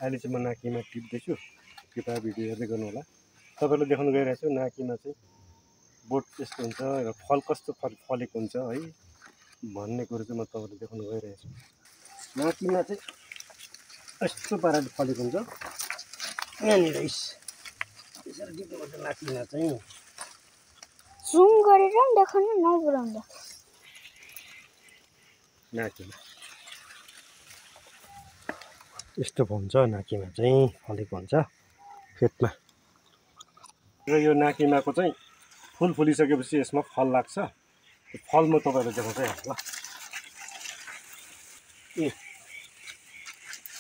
अहिले चाहिँ म नाकीमा टिप्दैछु। कृपया भिडियो हेर्दै गर्नु होला। तपाईँलाई देखाउन गइरहेको छु नाकीमा चाहिँ बोट यस्तो हुन्छ र फल कस्तो फलेको हुन्छ है भन्ने कुरो चाहिँ म तपाईँलाई देखाउन गइरहेको छु। नाकीमा चाहिँ यस्तो पाराले फलेको हुन्छ। यहाँनिर यसरी टिप्नुपर्छ नाकीमा चाहिँ। जुम गरेर पनि देखाउनु नपुराउँदा नाकीमा यस्तो हुन्छ। नाकीमा चाहिँ फलेको हुन्छ फेदमा। र यो नाकीमाको चाहिँ फुल फुलिसकेपछि यसमा फल लाग्छ। त्यो फल म तपाईँलाई देखाउँदै हाल्छु ल।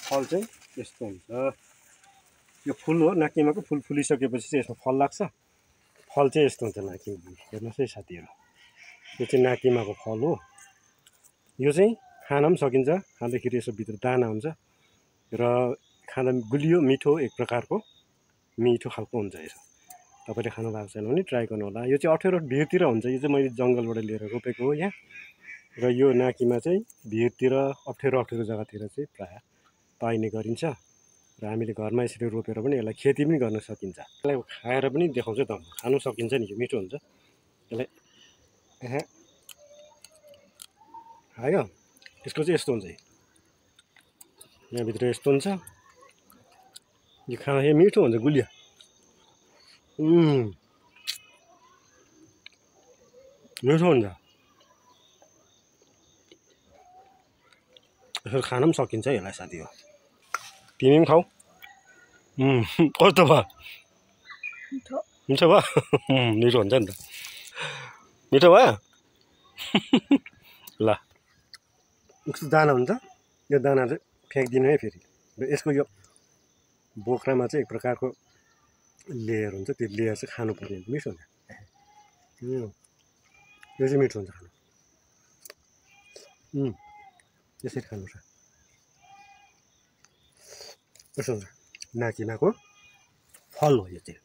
फल चाहिँ यस्तो हुन्छ। यो फुल हो नाकीमाको। फुल फुलिसकेपछि चाहिँ यसमा फल लाग्छ। फल चाहिँ यस्तो हुन्छ नाकीमा। हेर्नुहोस् है साथीहरू, यो चाहिँ नाकीमाको फल हो। यो चाहिँ खान पनि सकिन्छ। खाँदाखेरि यसो भित्र दाना हुन्छ र खाँदा गुलियो मिठो, एक प्रकारको मिठो खालको हुन्छ। यसो तपाईँले खानु भएको छैन भने ट्राई गर्नु होला। यो चाहिँ अप्ठ्यारो भिरतिर हुन्छ। यो चाहिँ मैले जङ्गलबाट लिएर रोपेको हो यहाँ। र यो नाकीमा चाहिँ भिरतिर अप्ठ्यारो जग्गातिर चाहिँ प्रायः पाइने गरिन्छ। र हामीले घरमा यसरी रोपेर पनि यसलाई खेती पनि गर्न सकिन्छ। यसलाई खाएर पनि देखाउँछु त, खानु सकिन्छ नि। यो मिठो हुन्छ। यसलाई खायो यसको चाहिँ यस्तो हुन्छ। यहाँभित्र यस्तो हुन्छ। यो खाँदाखेरि मिठो हुन्छ, गुलियो। मिठो हुन्छ। यसरी खान पनि सकिन्छ यसलाई साथी हो। तिमी पनि खाऊ। कस्तो भयो? मिठो भयो? मिठो हुन्छ नि त। मिठो भयो? ल, यस्तो दाना हुन्छ। यो दाना चाहिँ फ्याँक्दिनु है फेरि। र यसको यो बोक्रामा चाहिँ एक प्रकारको लेयर हुन्छ। त्यो लेयर चाहिँ खानुपर्ने। मिठो हुन्छ। यो चाहिँ मिठो हुन्छ खानु। यसरी खानुपर्छ। यस्तो हुन्छ। नाकीमाको फल हो यो चाहिँ।